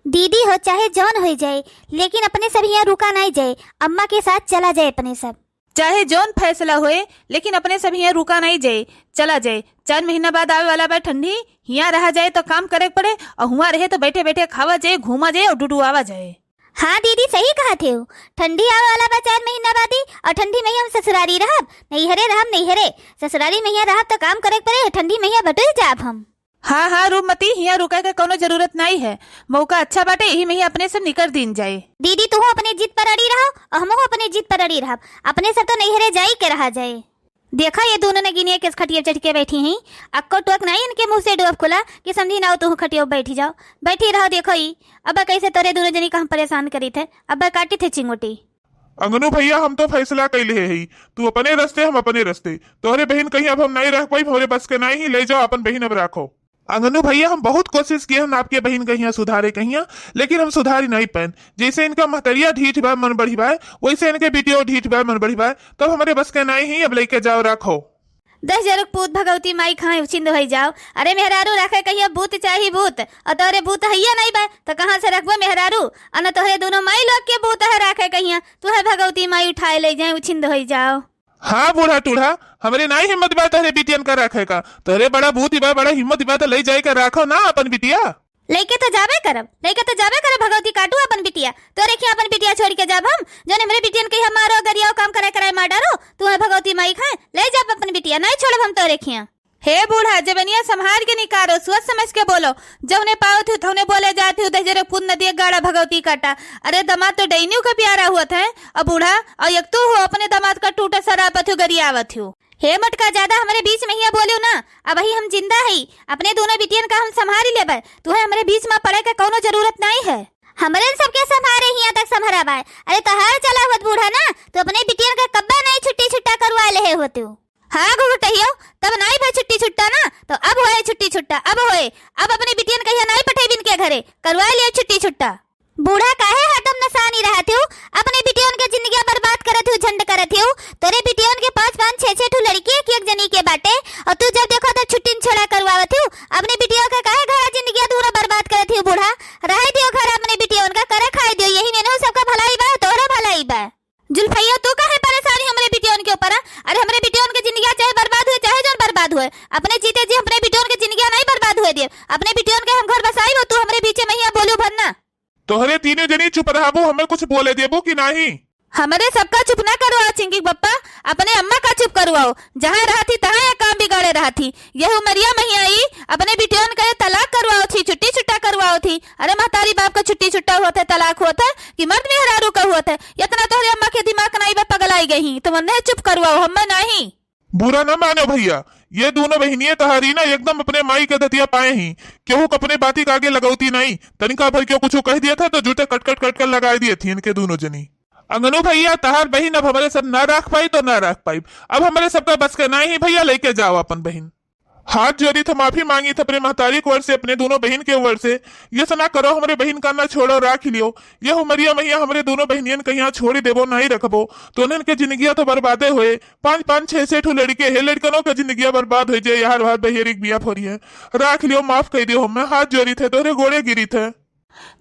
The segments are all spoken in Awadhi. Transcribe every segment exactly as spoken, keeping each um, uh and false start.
दीदी हो, चाहे जौन होइ जाए, लेकिन अपने सब हियाँ रुका नाहीं जाए, अम्मा के साथ चला जाए अपने सब। चाहे जौन फैसला होए, लेकिन अपने सब हियाँ रुका नाहीं जाए, चला जाए। चार महीना बाद आवे वाला बा ठंडी, हियाँ रहा जाए तो काम करे के पड़े, और हुआँ रहे तो बैठे बैठे खावा जाए, घूमा जाए और डुडुआवा जाए। हाँ दीदी, सही कहत हेउ, ठंडी आवे वाला बा चार महीना बादी, और ठंडी महिया हम ससुरारी रहब, नैहरे रहब, नैहरे। ससुरारी महिया रहब तो काम करे के पड़े, ठंडी महिया बटुर जाब हम। हाँ, हाँ, रूपमती, हियाँ रुके के कौनो जरूरत नाहीं है। मौका अच्छा बाटे, यही महिया अपने सब निकर दीन जाए। दीदी, तुहू अपने जिद पर अड़ी रहो और हमहू अपने जिद पर अड़ी रहब। अपने सब तो नैहरे जाई के रहा जाए। देखा, ये दूनो नगिनिया केस खटिया चढ़ के बैठी हैं। अक्को टोक नाहीं इनके मुँह से डोब खुला कि समधी नाउ तुहू खटिया बैठी जाओ। बैठी रहो, देखो ई, अब कैसे तोरे दूनो जनी का हम परेशान करी थे, अब काटी थे चिंगोटी। अंगनू भैया, हम तो फैसला कइ लिहे हई, तू अपने रस्ते, हम अपने रस्ते। तोहरे बहिन कहियाँ अब हम नाहीं रह पाइब, हमरे बस के नाहीं ही, ले जाओ अपन बहिन अब राखो। अंगनू भैया, हम बहुत कोशिश किहे हन आपके बहिन कहियाँ सुधारे कहियाँ, लेकिन हम सुधारी नाहीं पाएन। जैसे इनका महतरिया ढीठ बा, मन बढ़ी बा, वैसे इनके बिटियो ढीठ बा, मन बढ़ी बा, तब हमरे बस के नाहीं ही, अब लेके जाओ, राखो। दस जरक पूत भगवती माई खाए उछिंद होइ जाओ। अरे मेहरारू राखे कहिया बूत चाही बूत, और तोरे बूत हइया नाहीं बा, तो कहाँ से रखबो मेहरारू? अन तोहरे दूनो माई लोग के बूत है राखे कहिया, तू है भगवती माई उठाए ले जाए उछिंद होइ जाओ। हाँ बूढ़ा टूढ़ा, हमरे नाहीं हिम्मत बा तोहरे बिटियन का राखे का, तोहरे बड़ा बूत बा, बड़ा हिम्मत बा, तो ले जाए के राखो ना अपन बिटिया। लइके तो जाबे करब, लइके तो जाबे करब भगवती काटू अपन बिटिया। तोरे खियाँ अपन बिटिया छोड़ि के जाब हम? जौन हमरे बिटियन के हम मारो गरियाओ काम कराए कराए मार डारो, तू है भगवती माई खाए, ले जाब अपन बिटिया, नाहीं छोड़ब हम तोरे खियाँ। हे बूढ़ा, जबनिया सम्हार के निकारो, सोच समझ के बोलो। जौने पावत हू, तौने बोले जात हू, दहिजरे पूत नदिया गाड़ा भगवती काटा। अरे दमाद तो डैनियो का प्यारा हुवत है, और बूढ़ा, और एक तू हो अपने दमाद का टूटा सरापत हू, गरियावत हू। हे मोटका, ज्यादा हमरे बीच में हिया बोलियो ना, अबही हम जिंदा हई, अपने दूनो बिटियन का हम सम्हारी लेबे, तुहे हमरे बीच में पड़े के कौनो जरूरत नाहीं है। हमरे सबके सम्हारे हिया तक सम्हरा बाय। अरे तोहार चला हुवत बूढ़ा ना, तू अपने बिटियन का कब्बा नाहीं छुट्टी छुट्टा करवा लेहे हुवत हू। हाँ घुघुटहियो, तब नाहीं भा छुट्टी छुट्टा ना, तो अब होए छुट्टी छुट्टा, अब होए, अब अपने बिटियन कहिया नाहीं पठेबिन के घरे, करवा लियो छुट्टी छुट्टा। बूढ़ा काहे हरदम नसानी रहत हू? अपने बिटियन के जिंदगिया बर्बाद करत हू, झंड करत हू। तोरे बिटियन के पाँच पाँच छह छह ठू लड़की एक एक जनी के बाटे, और तू जब देखो तो छुट्टिन छोड़ा करवावत हू। अपने बिटियन के काहे घरा जिंदगिया धूरा बर्बाद करत हू बूढ़ा? रहे दियो घर अपने बिटियन का, करे खाए दियो, यही में इनहू सबका भलाई बा, तोहरो भलाई बा। जुल्फैया, तू काहे परेशान है हमरे बिटियन के ऊपर, हाँ? अरे हमरे बिटियन के जिंदगिया चाहे बर्बाद हुए, चाहे जौन बर्बाद हुए, अपने जीते जी अपने बिटियन के जिंदगिया नाहीं बर्बाद हुए दिए। अपने बिटियन के हम घर बसाई हो, तू हमरे बीचे में हिया बोलू भर ना। तोहरे तीनों जनी चुप रहबू, हमें कुछ बोले देबू कि नाहीं? हमरे सबका चुप ना करवाओ चिंकी बप्पा, अपने अम्मा का चुप करवाओ। जहाँ रहत ही तहाँ ये काम बिगाड़े रहत ही। यह उमरिया महिया ई अपने बिटियन का तलाक करवाओ थी, छुट्टी छुट्टा करवाओ थी। अरे महतारी बाप का छुट्टी छुट्टा हुवत है, तलाक हुवत है कि मर्द मेहरारू का हुवत है? इतना तोहरे अम्मा के दिमाग नाहीं बा, पगलाई गई ही। तो मन्ने चुप करवाओ, हमें नाहीं। बुरा न मानो भैया, ये दूनो बहिनिये तहारी ना एकदम अपने माई के दतिया पाए ही। केहू क अपने बाती के आगे लगौती नाहीं। तनिका भर केहू कुछ कह दिया था तो जूते कट कट कट कर लगाए दिए थी इनके दूनो जनी। अंगनू भैया, तहार बहिन अब हमरे सब ना राख पाई तो ना राख पाई। अब हमरे सबका बस के नाहीं ही भैया, लेके जाओ अपन बहिन। हाथ जोड़ी थे, माफी मांगी थे अपने महतारी के ओर से, अपने दूनो बहिन के ओर से। ये से ना करो, हमरे बहिन का ना छोड़ो, राख लियो। ये उमरिया महिया हमरे दूनो बहिनियन कहिया छोड़ी देबो, नाहीं रखबो, तो उन्हन के जिंदगिया तो बर्बादे होए। पाँच पाँच छह छह ठो लड़के है, लड़कनों के जिंदगिया बर्बाद हो जाए, यार बात बहेरी के बिया फोरी है। राख लियो, माफ कर दियो, हमें हाथ जोड़ी थे, तोहरे गोड़े गिरी थे।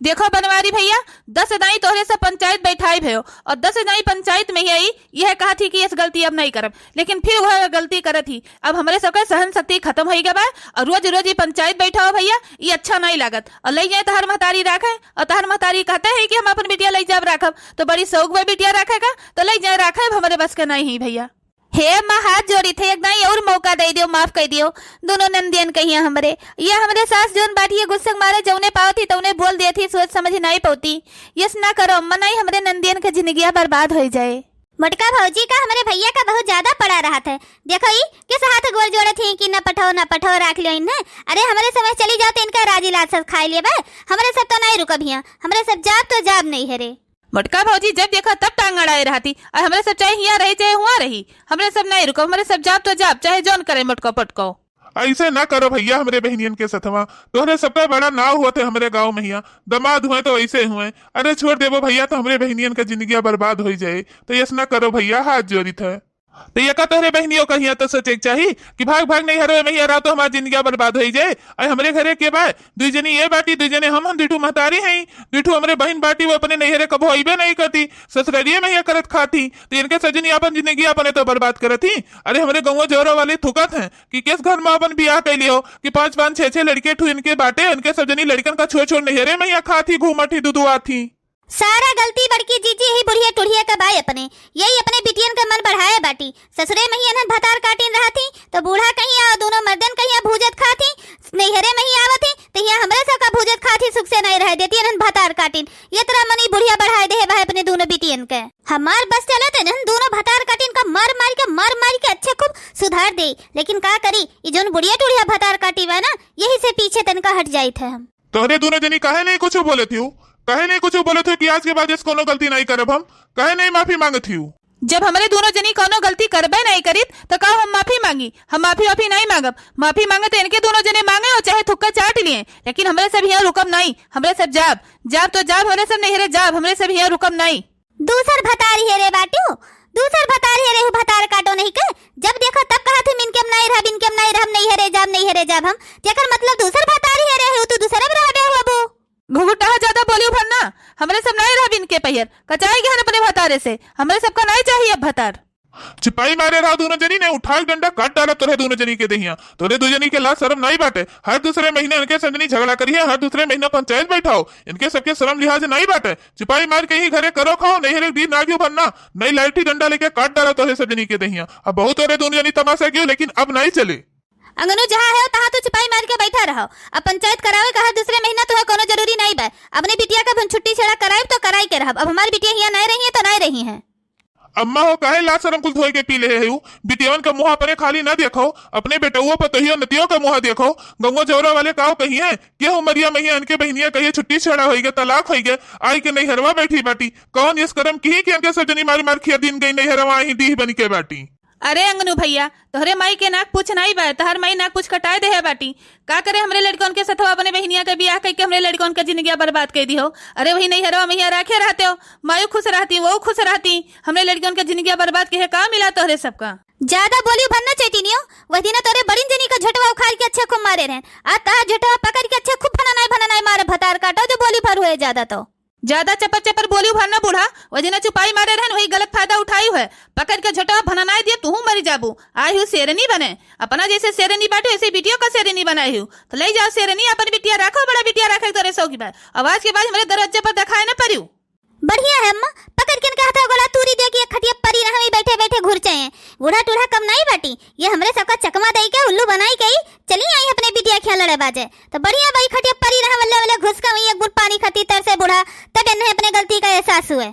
देखो बनवारी भैया, दस दाई तोहरे से पंचायत बैठाई भयो और दस दाई पंचायत में ही आई, यह कहा थी कि इस गलती अब नहीं करब, लेकिन फिर वह गलती करत ही। अब हमरे सबके सहन शक्ति खत्म होई गवा और रोज रोज ये पंचायत बैठाओ भैया, ये अच्छा नहीं लागत। और ले जाए तोहर महतारी राखे और तोहर महतारी कहते हैं कि हम अपन बिटिया ले जाब राखब, तो बड़ी शौक बा बिटिया राखे का, तो ले जाए राखे, अब हमरे बस के नहीं ही भैया। हे अम्मा, हाथ जोड़ी थे, एक दाई और मौका दे दियो, माफ कर दियो। दोनों नंदियन कहिया हमरे, ये हमरे सास जोन बाटी है, गुस्से के मारे जौने पावत ही तौने बोल दिए थी, सोच समझ नहीं पौती। यस ना करो अम्मा, नहीं हमरे नंदियन के जिंदगिया बर्बाद हो जाए। मोटका भौजी का हमरे भैया का बहुत ज्यादा पड़ा रहत है। देखो ई किस हाथ गोड़ जोड़े थी कि न पठाओ, न पठाओ, राख लियो इन्हें। अरे हमरे समय चली जाओ तो इनका राजी लाज सब खाए लिए बे। हमरे सब तो नहीं रुकब हियां, हमरे सब जाब तो जाब नहीं है रे। मोटका भौजी जब देखा तब टांग अड़ाए रहती, और हमरे सब चाहे हियां रही चाहे हुआं रही, हमरे सब नहीं रुको, हमरे सब जाब तो जाब, चाहे जौन करे मोटको पटको। ऐसे ना करो भैया हमरे बहनियन के सथवा, तोहरे सबका बड़ा नाव हुआ थे हमरे गाँव में हिया, दमाद हुए तो ऐसे हुए। अरे छोड़ देबो भैया तो हमरे बहनियन का जिंदगिया बर्बाद हो जाए, तो यस ना करो भैया, हाथ जोड़ी थे। तो ये का तोहरे बहनियों का हियाँ तो सोचे के चाही कि भाग भाग नैहरवे महिया रहा तो हमार जिंदगिया बर्बाद होई जाए। अरे हमरे घरे के बा, दुई जनी ये बाटी, दुई जने हम, हम दुई ठू महतारी हैं, दुई ठू हमरे बहन बाटी, वो अपने नैहरे कबो अइबे नहीं करती, ससुरारिये महिया करत खाती। तो इनके सब जनी अपन जिंदगी अपने तो बर्बाद करत ही। अरे हमरे गौवा जौरा वाले थुकत हैं कि किस घर में अपन बियाह कैली हो कि पाँच पाँच छह छह लड़के ठू इनके बाटे, इनके सब जनी लड़कन का छोड़ छोड़ नैहरे महिया खात ही, घूमत ही, दुदुआत ही। सारा गलती बड़की जीजी ही बुढ़िया टुढ़िया का बाय अपने, यही अपने बिटियन का मन बढ़ाए बाटी। ससुरे महिया इन्हन भतार काटिन रहत ही, तो बूढ़ा कहीं आओ, दोनों मर्दन कहीं आ भूजत खात ही, नैहरे महिया आवत ही, तो यहाँ हमरे सब का भूजत खात ही, सुख से नहीं रह देती इन्हन भतार काटिन। ये तरह मनी बुढ़िया बढ़ाए दे है भाई अपने दोनों बिटियन के। हमार बस चले तो इन्हन दोनों भतार काटिन का मार मार के, मार मार के अच्छे खूब सुधार दे, लेकिन का करी, ई जौन बुढ़िया टुढ़िया भतार काटी बा ना, यही से पीछे तनका हट जाइत है हम। तोहरे दोनों जनी काहे नहीं कुछ बोलत हिउ? काहे नहीं कुछ बोलत हिउ कि आज के बाद ऐसे कोनो गलती नहीं करब हम? काहे नहीं माफी मांगत हिउ? जब हमरे दोनों जनी कोनो गलती करबे नहीं करित, तो का हम माफी मांगी? हम माफी वाफी नहीं मांगब। माफी मांगे तो इनके दोनों जने मांगे और चाहे थुक्का चाट लिए, लेकिन हमरे सब यहाँ रुकब नहीं। हमरे सब जाब, जाब तो जाब, हमरे सब नैहरे जाब, हमरे सब यहाँ रुकब नहीं। दूसर भतार हेरे बाटू, दूसर भतार हेरे हु, भतार काटो नहीं के। जब देखो तब कहत हिम इनके हम नहीं रहब, इनके हम नहीं रहब, नैहरे जाब, नैहरे जाब हम। तेकर मतलब दूसर भतार हेरे हु, तू दूसरे में रहबे हु अबू। घुघुटाहा ज्यादा बोलिउ भर ना, हमरे सब नहीं रहब इनके पहियर, कचाई गहन अपने भतारे से, हमरे सबका नहीं चाहिए अब भतार। चिपाई मारे रहा दोनों जनी ने, उठा के डंडा काट डाला तोरे दोनों जनी के देहिया। तोरे दो जनी के लाज शरम नहीं बाटे। हर दूसरे महीने इनके सब जनी झगड़ा करिए, हर दूसरे महीने पंचायत बैठाओ। इनके सबके शरम लिहाज नहीं बाटे। चिपाई मार के ही घरे करो खाओ, नहीं हरे बीर नागियो भरना, नहीं लाठी डंडा लेके काट डाला तोरे सब जनी के देहिया। अब बहुत तोरे दोनों जनी तमाशा कियो, लेकिन अब नहीं चले। अंगनू जहाँ है तहाँ तू चिपाई मार के बैठा रहो। अब पंचायत करावे का हर दूसरे महीना तुम्हें कोनो जरूरी नहीं बा। अपने बिटिया का भी छुट्टी छेड़ा कराइब तो कराई के रहब। अब हमारी बिटिया हियाँ नहीं रही है तो नहीं रही है। अम्मा हो, काहे लाज शरम कुल धोए के पी लेहे हऊ? बिटियवन का मुँह अपने खाली ना देखो, अपने बेटउओ पतोहियो नतियो का मुँह देखो। गौवा जौरा वाले काव कहिए, केहू मरिया महिया इनके बहिनिया कहिए छुट्टी छेड़ा होई गए, तलाक होई गए, आई के नैहरवा बैठी बाटी। कौन इस करम की कि इनके सब जनी मार मार खिया दिन गई नैहरवा ही डीह बन के बाटी। अरे अंगनू भैया, तोहरे माई के नाक पूछ नाई बा, तोहर माई नाक पूछ कटाए देहे बाटी। का करे हमरे लड़कन के सथवा अपने बहिनिया के बियाह कइके हमरे लड़कन के जिंदगिया बर्बाद कइ दिहो। अरे वही नैहरवा महिया राखे रहते हो, मायू खुश रहती, वो खुश रहती। हमरे लड़कन के जिंदगिया बर्बाद किहे का मिला तोहरे सबका? ज्यादा बोली भर ना चैटिनियो, वह दिना तोरे बड़िन जनी का झोटवा उखाड़ के अच्छे खूब मारे रहन, आ तोहार झोटवा पकड़ के अच्छे खूब भननाई भननाई मारे भतार काटो जो बोली भर हुए ज्यादा तो। ज्यादा चपर चपर बोलिउ भर ना बूढ़ा, वह दिना चुपाई मारे रहन, वही गलत फायदा उठाई है। पकड़ के झोटवा भननाई दिए, तुहू मरी जाबू। आई हूँ शेरनी बने, अपना जैसे शेरनी बाटू, ऐसे बिटियो का शेरनी बनाई हूँ। तो ले जाओ शेरनी, अपन बिटिया राखो, बड़ा बिटिया राखे के तोरे शौक बा। अब आज के बाद हमरे दरवाजे पर दिखाए ना परियो। बढ़िया है अम्मा, पकड़ के इनके हाथा गोड़ा तूरी दे के एक खटिया परी रहा, वही बैठे बैठे घुरचे हैं। बूढ़ा टूढ़ा कम नहीं बाटी, ये हमरे सबका चकमा दई के उल्लू बनाई के ही चली आई अपने बिटिया खिया लड़े बाजे। तो बढ़िया बाई खटिया परी रहा, वल्ले वल्ले घुस का वही एक बूंद पानी खाती तरसे बूढ़ा, तब इन्हें अपने गलती का एहसास हुए।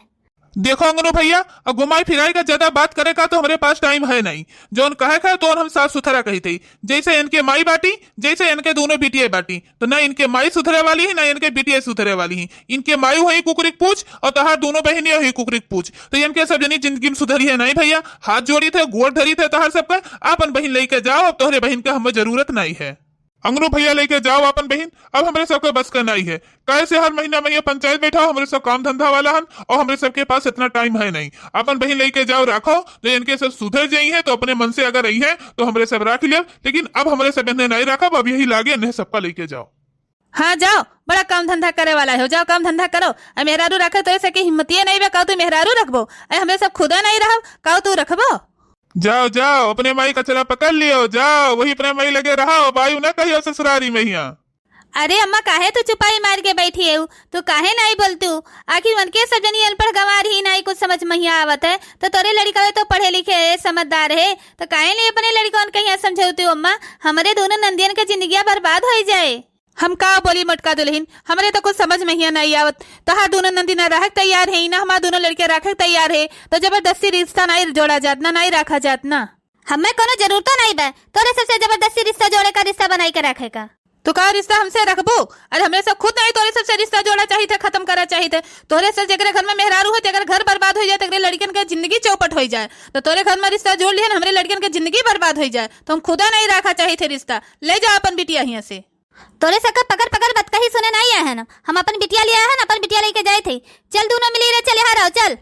देखो अंगनू भैया, अब घुमाई फिराई का ज्यादा बात करे का तो हमरे पास टाइम है नहीं। जौन कहे का तो हम साफ सुथरा कही थी, जैसे इनके माई बाटी, जैसे इनके दोनों बिटिया बाटी, तो ना इनके माई सुधरे वाली ही, ना इनके बिटिया सुधरे वाली ही। इनके माई हुई कुकरी के पूछ और तोहार दोनों बहिनिया हुई कुकरी के पूछ। तो इनके सब जनी जिंदगी में सुधरी है नहीं भैया। हाथ जोड़ी थे, गोड़ धरी थे तोहार सबका, आपन बहिन लेके जाओ, अब तोहरे बहिन के हमें जरूरत नहीं है। अंगनू भैया लेके जाओ आपन बहिन, अब हमरे सबके बस का नहीं है। काहे से हर महीना में ये पंचायत बैठाओ, हमरे सब काम धंधा वाला हन और हमरे सबके पास इतना टाइम है नहीं। आपन बहिन लेके जाओ, राखो, जो इनके सब सुधर जाई है तो अपने मन से अगर रही है तो हमरे सब राख लिया, लेकिन अब हमरे सब इन्हें नहीं राखब, अब यही लागे इन्हें सबका लेके जाओ। हाँ जाओ, बड़ा काम धंधा करे वाला हो, जाओ काम धंधा करो। अ मेहरारू राखे तो ऐसे के हिम्मतिये नहीं बा, काऊ तू मेहरारू रखबो? अ हमरे सब खुदे नहीं रहब, काऊ तू रखबो? जाओ जाओ, अपने माई का चला पकड़ लियो, जाओ वही अपने माई लगे रहो, बायू ना कहियो ससुरारी में हिया। अरे अम्मा, काहे तू चुपाई मार के बैठी है? तू काहे नहीं बोलतू? आखिर उनके सब जनी अनपढ़ गंवार ही नहीं कुछ समझ महिया आवत है, तो तोरे लड़िकवे तो पढ़े लिखे है, समझदार है, तो काहे नहीं अपने लड़िकवन के यहाँ समझौतू अम्मा? हमरे दोनों नंदियन के जिंदगिया बर्बाद हो जाए। हम का बोली मोटका दुल्हन, हमरे तो कुछ समझ महिया नहीं आवत। तोहार दोनों नंदी ना रहे के तैयार है, ना हमार दोनों लड़के रखे के तैयार है, तो जबरदस्ती रिश्ता नहीं जोड़ा जात, ना नहीं रखा जात ना। हमें कोनो जरूरतो नहीं बा तोरे सबसे जबरदस्ती रिश्ता जोड़े का, रिश्ता बनाई के रखे का। तो का रिश्ता हमसे रखबो? अरे हमरे सब खुद नहीं तोरे सबसे रिश्ता जोड़ा चाहित है, खत्म करा चाहित है। तोरे सब जेकरे घर में मेहरारू हो, तेकर घर बर्बाद हो जाए, तेकरे लड़कन के जिंदगी चौपट हो जाए, तो तोरे घर में रिश्ता जोड़ लिहन, हमरे लड़कन के जिंदगी बर्बाद हो जाए, तो हम खुदा नहीं रखा चाहित है रिश्ता। ले जाओ अपन बिटिया हियां से। तोरे सबका पकड़ पकड़ बतकही सुने नहीं आए हैं ना, हम अपन बिटिया ले आए हैं ना, अपन बिटिया लेके जाए थे। चल दोनों मिली रे, चल यहाँ रहो, चल।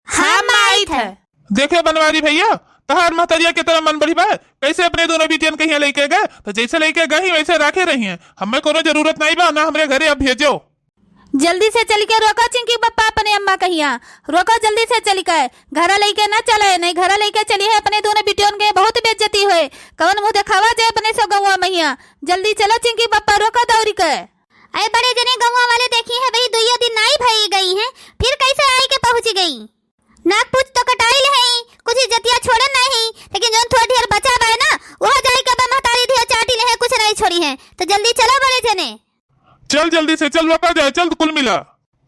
हाँ, हम माई आइत थे। देखे बनवारी भैया, तहार महतरिया के तरह मन बढ़ी बा? कैसे अपने दोनों बिटियन के यहाँ लइके गए? तो जैसे लइके गए ही वैसे राखे रही हैं। हमें कोनो जरूरत नहीं बा, ना हमरे घरे अब भेजो। जल्दी से चल के रोका चिंकी बप्पा अपने अम्मा कहिया, रोका जल्दी से चल के। घरा लइके ना चले, नहीं घरा लइके चली है अपने दोनों बिटियन के बहुत बेइज्जती होए। कौन मुंह देखावा जाए अपने सब गौवा महिया। जल्दी चलो चिंकी बप्पा, रोका दौरी के। अरे बड़े जने गौवा वाले देखी है, वही दुइया दिन नाई भई गई हैं, फिर कैसे आई के पहुँच गई? नाक पूछ तो कटाइल है, कुछ इज्जतिया छोड़े नहीं, लेकिन जौन थोड़ा ढेर बचा बा ना, वह जाए के अब महतारी धिया चाटी ले है, कुछ नहीं छोड़ी है। तो जल्दी चलो बड़े जने। चल जल्दी से चल, रोका जाए, चल कुल मिला।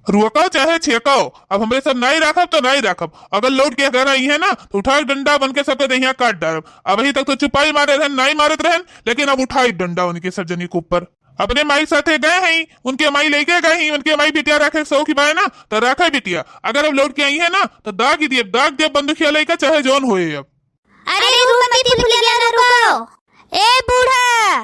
रोका चाहे छेकाओ, अब हमरे सब नाई राखब तो नाई राखब। अगर लौट के घर आई है ना, तो उठाई डंडा बन के सबके देहिया काट डारब। अबही तक तो चुपाई मारे रहन, नाई मारत रहन, लेकिन अब उठाई डंडा बन के सब जनी के ऊपर। अपने माई साथे गए हैं, उनके माई लेके गए हैं, उनके माई बिटिया राखे के शौक बाय ना, तो राखे बिटिया। अगर अब लौट के आई है ना, तो दाग ही दिए, दाग दे बंदूकिया लेके, चाहे जौन होए अब। अरे रूपमती फुलगिया ना रुको। ए बूढ़ा,